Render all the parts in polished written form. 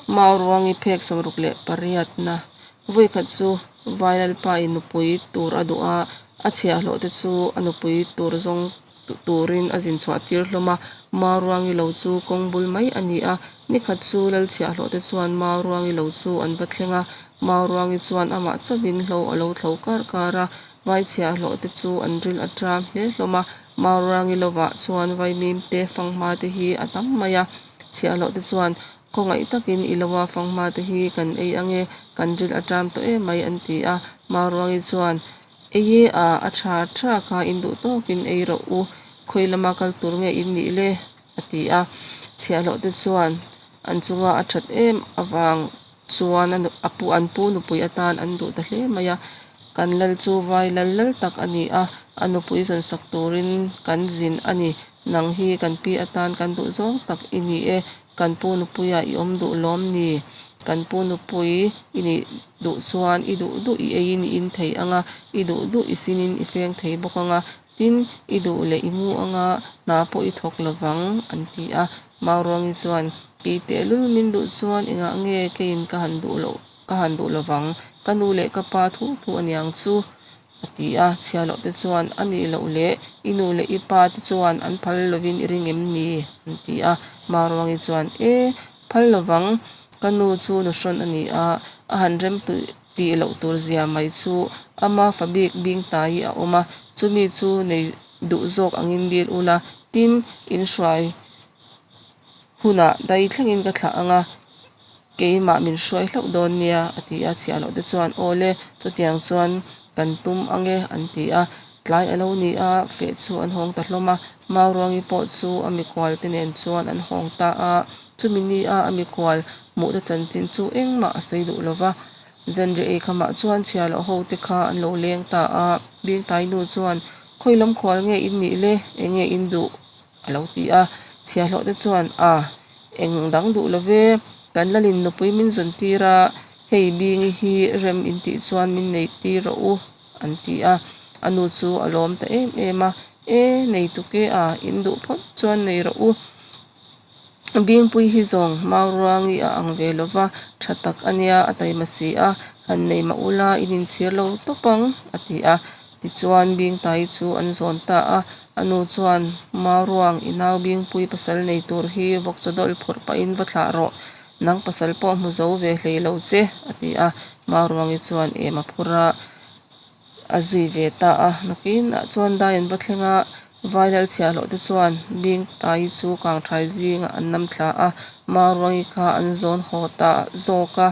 Mauruangi phek 68 na Vawikhat chu Vailalpa-in nupui tur a duh a, a chhiahhlawh te chu a nupui tur zawng turin a zin chhuah tir hlawm a. Mauruangi lo chu kawng bul mai a ni a, nikhat chu lal chhiahhlawh te chuan Mauruangi lo chu an va thleng a, Mauruangi chuan amah chauhin hlo a lo thlo kar kar a, vai chhiahhlawh te chu an ril a ṭam hle hlawm a, Mauruangi lovah chuan vaimim te fanghma te hi a tam mai a, chhiahhlawh te chuan Khawngaih takin i lo a fanghma te hi kan ei ange, kan ril a ṭam tawh em mai an ti a, Mauruangi chuan Ei e a, a tha tha kha in duh tawkin ei rawh u, khawi lama kal tur nge in nih le? a ti a. Chhiahhlawh te chuan an chunga a that em avang chuan a pu an pu nupui atan an duh ta hle mai a. Kan lal chu vai lal lal tak a ni a, a nupui zawn sak turin kan zin a ni. Nang hi kan pi atan kan duh zawng tak i ni e, Kan pu nupuia i awm duh lawm ni? Kan pu nupui i nih duh chuan i duh duh i eiin i in thei ang a, i duh duh i sinin i feng thei bawk ang a, tin, i duh leh i mu ang a, hna pawh i thawk lo vang, an ti a. Mauruangi chuan, Kei tehlul min duh chuan engah nge keiin ka han duh loh, ka han duh lo vang, ka nu leh ka pa thu thu a niang chu, A ti a, chhiahloh te chuan, A nih loh leh i nu leh i pa te chuan an phal lovin i ring em ni? an ti a. Maruangi chuan, E, phal lovang, ka nu chu nuhrawn a ni a, a han rem tih loh tur zia mai chu ama fa bik bing tai a awm a, chumi chu nei duh zawk angin dil ula, tin, in hruai hunah dai thlengin ka thlah ang a, Keimah min hruai hlauh dawn nia, a ti a. Chhiahloh te chuan, Aw le, chutiang chuan kan tum ang e, an ti a. Tlai a lo ni a, feh chu an hawng ta hlawm a. Mauruangi pawh chu a mikhual te nen chuan an hawng ta a. Chumi ni a a mikhual hmuh te chanchin chu engmah a sawi duh lo va. Zanriah ei khamah chuan chhiahloh ho te kha an lo leng ta a. Bingtai nu chuan, Khawi lam khual nge in nih le? Eng nge in duh? A lo ti a, chhiahhlawh te chuan, A, eng dang duh lo ve, kan lalin nupui min zawn tir a, hei Bingi hi rem in tih chuan min nei tir rawh u, an ti a. A nu chu a lawm ta em em a, E, nei tuk e a, in duh phawt chuan nei rawh u. Bingpui hi zawng Mauruangi a ang ve lo va, tha tak a nia, a taima si a, han nei mah ula in inchhir lo tawp ang, a ti a. Tichuan Bingtai chu an zawn ta a, a nu chuan Mauruang i nau Bingpui pasal nei tur hi vawk chawdawlh phurh pahin va thlah rawh, nang pasal pawh hmu zo ve hlei lo che, a ti a. Mauruangi chuan em a phur a, a zui ve ta a. Nakinah chuan dai an va thleng a, Vailal chhiahhlawh te chuan Bingtai chu kangthai zingah an nam thla a, Mauruangi kha an zawn haw ta zawk a.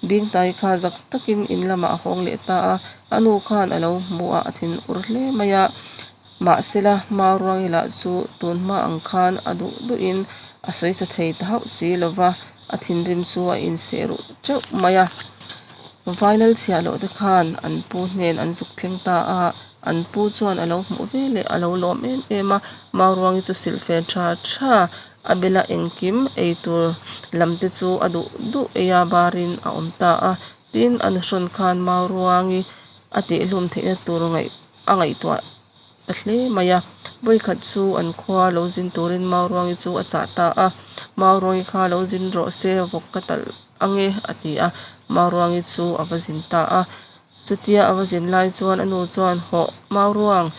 Bingtai kha zak takin in lamah a hawng leh ta a, a nu khan a lo hmu a, a thin ur hle mai a. Mahsela, Mauruangi lah chu tun hma ang khan a duh duhin a sawi sa thei ta hauh si lo va, a thinrim chu a inseh ruh teuh mai a. Vailal chhiah loh te khan an pu hnen an zuk thleng ta a, an pu chuan a lo hmuh ve leh a lo lawm em em a, Mauruangi chu silhfen tha tha A bela engkim ei tur lam te chu a duh duh ei a barin a awm ta a, tin a nuhrawn khan Mauruangi a tihhlum theihna tur ngaih a ngaihtuah ta hle mai a. Vawikhat chu an khua lo zin turin Mauruangi chu a chah ta a, Mauruangi kha lo zin rawh se vawk ka talh ange a ti a, Mauruangi chu a va zin ta a. Chutia a va zin lai chuan a nu chuan hawh Mauruang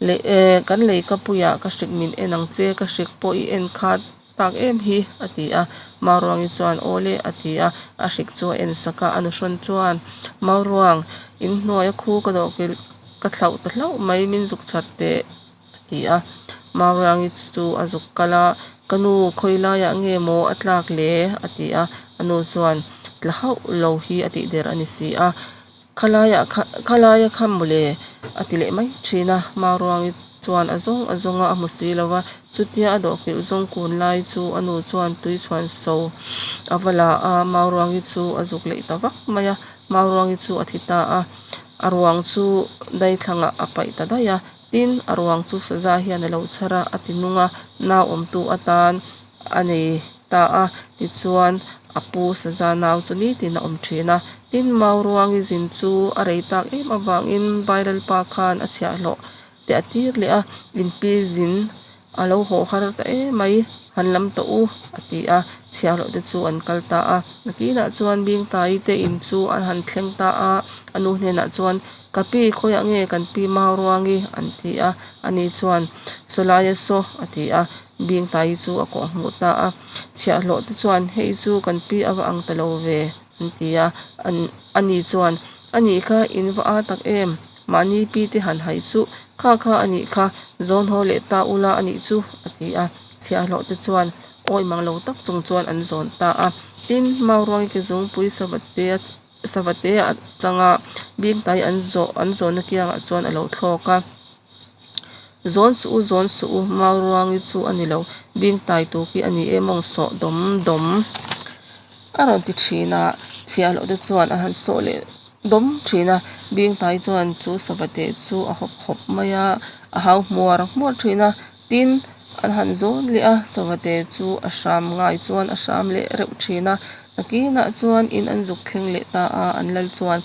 Leh e, kan lei ka puiah ka hrik min en ang che, ka hrik pawh i en khat tak em hi, a ti a. Mauruangi chuan, Aw le, a ti a, a hrik chu a en sak a. A nuhrawn chuan, Mauruang, in hnuaia khu ka dawhkilh ka thlauh ta hlauh mai, min zuk chhar teh, a ti a. Mauruangi chu a zuk kal a, Ka nu, khawi laiah nge maw a tlak le? a ti a. A nu chuan, Tla hauh lo hi a tih der a ni si a. Khalaia kha khalaia kha mawle a ti leh mai thin a, Mauruangi chuan a zawng a zawng a, a hmu si lo va, chutia a dawhkilh zawng kun lai chu a nu chuan tui chhuan so a va la a, Mauruangi chu a zuk leh ta vak mai a, Mauruangi chu a thi ta a, a ruang chu daithlangah a paih ta daih a, tin a ruang chu saza hian a lo chhar a, a ti nung a, nau awmtu atan a nei ta a, tichuan a pu saza nau chu nitin a awm thin a. Tin, Mauruangi zin chu a rei tak em avangin Vailalpa khan a chhiahhlawh te a tir leh a, inpi zin a lo haw har ta em mai. Han lam tawh u, a ti a. Chhiahhlawh te chu an kal ta a. Nakinah chuan Bingtaii te in chu an han thleng ta a. A nu hnenah chuan, Ka pi, khawiah nge kan pi Mauruangi? an ti a. Ani chuan, Sawlaia saw, a ti a. Bingtaii chu a kawhhmuh ta a. Chhiahhlawh te chuan, Hei chu kan pi a va ang ta lo ve, an ti a. Ani chuan, A nih kha, in va â tak em? Mahni pi te han haih suh, kha kha a nih kha, zawn haw leh ta ula a nih chu, a ti a. Chhiahhlawh te chuan awi mang lo tak chung chuan an zawn ta a. Tin, Mauruangi ke zungpui savatea savatea a chang a, Bingtai an zawh an zawnna kiangah chuan a lo thlawk a. Zawn suh u, zawn suh u, Mauruangi chu a ni lo, Bingtai tu khi a ni e mawng sawh dawm dawm a rawn ti thin a, chhiahhlawh te chuan a han sawh leh dawm thin a, Bingtai chuan chu savate chu a hawp hawp mai a, a hau hmuar hmuar thin a, tin an han zawn leh a, savate chu a hram ngai chuan a hram leh reuh thin a, nakinah chuan in an zuk thleng leh ta a, an lal chuan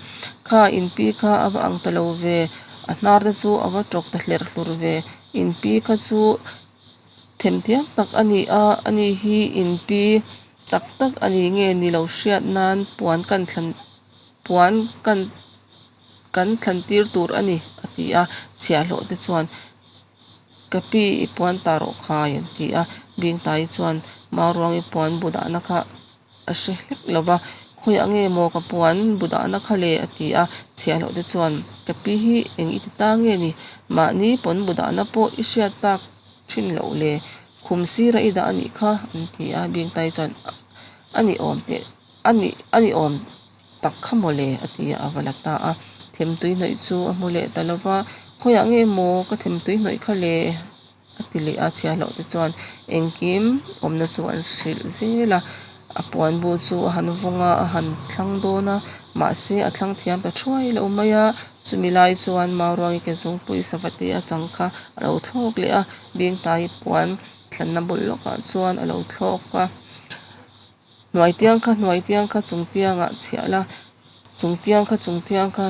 kha in pi kha a va ang ta lo ve. A hnar te chu a va tawk ta hlerh hlur ve. Inpi kha chu themthiam tak a ni a, ani hi inpi tak tak a ni nge ni lo hriat nan puan kan thlan puan kan kan thlan tir tur a ni a ti a, chhiahhlawh te chuan Ka pi i puan ta rawh khai an ti a, Bingtai chuan Mauruangi puan bu dahna kha a hre hlek lo va, Khawiah nge maw ka puan bu dahna kha le? a ti a, chhiahhlawh te chuan Ka pi hi eng i ti ta nge ni? Mahni pawn bu dahna pawh i hriat tak thin loh le, khum sira i dah a nih kha an ti a, Bingtai chuan A ni awm teh a ni a ni awm tak kha maw le? a ti a, a va la ta a. Themtui hnawih chu a hmu leh ta lo va, Khawiah nge maw ka themtui hnawih kha le? a ti leh a, chhiahhlawh te chuan engkim awmna chu an hrilh zel a, a puan bu chu a han vawng a, a han thlang dawn a, mahse a thlang thiam ta thuai lo mai a, chumi lai chuan Mauruangi ke zungpui savate a chang kha a lo thlawk leh a, Bingtai puan thlanna bul lawkah chuan a lo thlawk a. Hnuai tiang kha hnuai tiang kha chung tiangah chhiah la, chung tiang kha chung tiang kha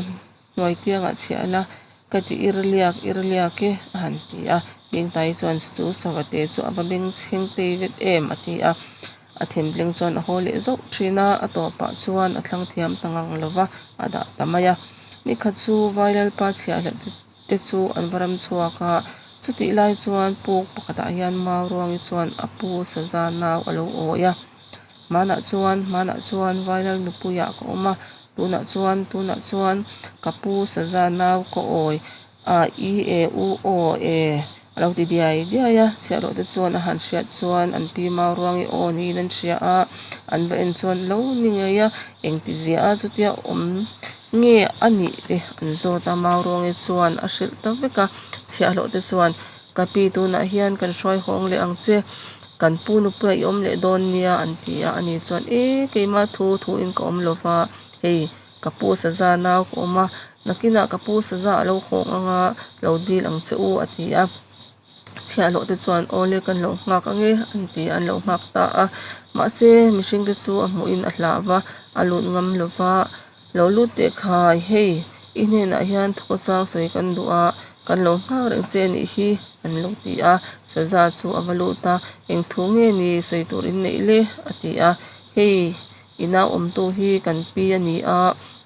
hnuai tiangah chhiah la, ka ti ir liak ir liak e a han ti a. Bingtai chuan chu savate chu a va beng chheng tei vet em a ti a. A themtleng chuan a haw leh zauh thin a, a tawpah chuan a thlang thiam ta ngang lo va, a dah ta mai a. Nikhat chu Vailalpa chhiahhlawh te chu an va ram chhuak a, chutih lai chuan puk pakhatah hian Mauruangi chuan a pu saza nau a lo awi a, hmanah chuan hmanah chuan Vailal nupuiah ka awm a, tunah chuan tunah chuan ka pu saza nau ka awi a i e u aw e a lo ti diai diai a, chhiahhlawh te chuan a han hriat chuan an pi Mauruangi aw niin an hria a, an va en chuan lo ni ngei a, engti zia a chutia awm Nge a nih te an zawt a, Mauruangi chuan a hrilh ta vek a, chhiahhlawh te chuan ka pi tunah hian kan hruai hawng leh ang che, kan pu nupuia i awm leh dawn nia an ti a, ani chuan e keima thu thu in ka awm lova, hei ka pu saza nau ka awm a, nakinah ka pu saza a lo hawng anga lo dil ang che u a ti a. Chhiahhlawh te chuan aw le kan lo nghak ang e an ti a, an lo nghak ta a. Mahse mihring te chu a hmuhin a hlah va, a lut ngam lo va, lo lut teh khai hei i hnenah hian thawkchang sawi kan duh a, kan lo nghak reng che anih hi an lo ti a. Saza chu a va lut a, eng thu nge ni sawi tur in neih le a ti a, hei i nau awmtu hi kan pi a ni a,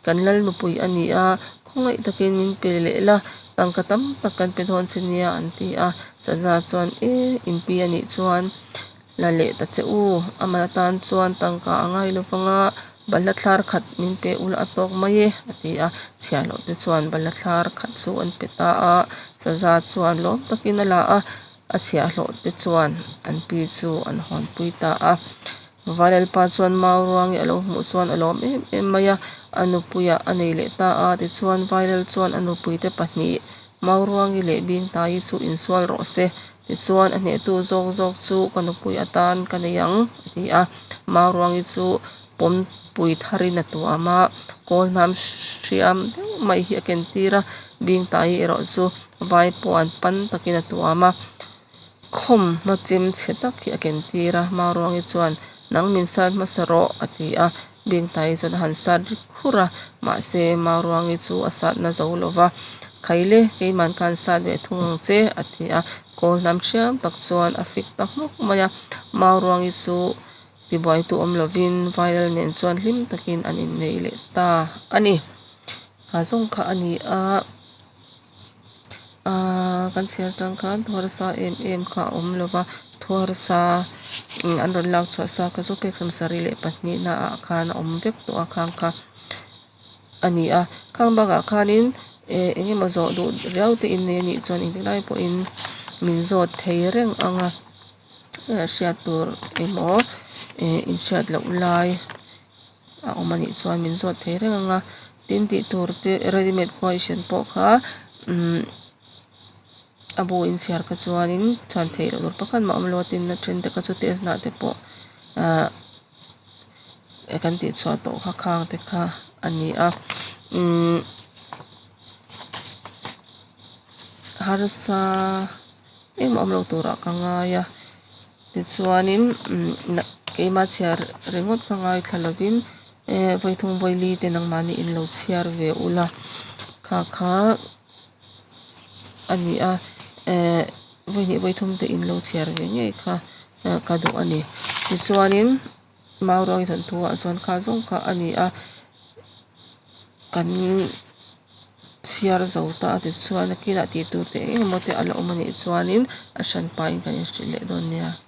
kan lal nupui a ni a, khawngaih takin min pe leh la, Tangka tam tak kan pe dawn che nia an ti a, Saza chuan e in pi a nih chuan la leh ta che u, amah atan chuan tangka a ngai lo vang a, balhla thlar khat min pe ula a tawk mai e a ti a, chhiahhlawh te chuan balhla thlar khat chu an pe ta a, Saza chuan lawm takin a la a, a chhiahhlawh te chuan an pi chu an hawnpui ta a. Vailalpa chuan Mauruangi a lo hmuh chuan a lawm em em mai a, a nupuiah a nei leh ta a, tichuan Vailal chuan a nupuite pahnih Mauruangi leh Bingtaii chu insual rawh se, tichuan a hnehtu zawk zawk chu ka nupui atan ka nei ang a ti a, Mauruangi chu pawmpui tharin a tuam a, kawl hnam hriam deuh mai hi a kentir a, Bingtaii erawh chu Vaipuan pan takin a tuam a. Khawm hma chem chhe tak hi a ken tir a, Mauruangi chuan nang min sat hmasa rawh a ti a, Bingtai chuan a han sat ri khur a, mahse Mauruangi chu a satna zo lo va, Khaile keiman khan sat ve thung ang che a ti a, Kawl hnam hriam tak chuan a fik ta hmuk mai a. Mauruangi chu tibuaitu awm lovin Vailal nen chuan hlim takin an innei leh ta a ni. Ha zawng kha a ni a, aaa kan chhiar atang khan thu harsa em em kha a awm lova, thu harsa an rawn lak chhuah sa kha chu pek 72 na ah khan a awm vek tawh a khang kha. a ni a khang bakah khanin eh eng emaw zawh duh riau te innei anih chuan engtik lai pawhin min zawt thei reng ang a hriat tur emaw eh inhriat loh lai a awm anih chuan min zawt thei reng ang a tin tih tur te ready made question pawh kha umm a bu inchhiar kha chuanin chhan theih loh tur pakhat mah a awm lo a tin a then te kha chu test nah te pawh ah. Kan tih chhuah tawh kha khang te kha a ni a umm harsa em awm lo turah ka ngai a tichuanin umm keimah chhiar ringawt ka ngaithla lovin eh vawithum vawili te nangmahni in lo chhiar ve ula kha kha a ni a eh vawihnih vawithum te in lo chhiar ve ngei kha. Ka duh a ni. Tichuanin Mauruangi thawnthu ah chuan kha zawng kha a ni a, kan chhiar zo ta a tichuan a kinah tih tur te eng emaw te a la awm a nih chuanin a hran pahin kan inhrilh leh dawn nia.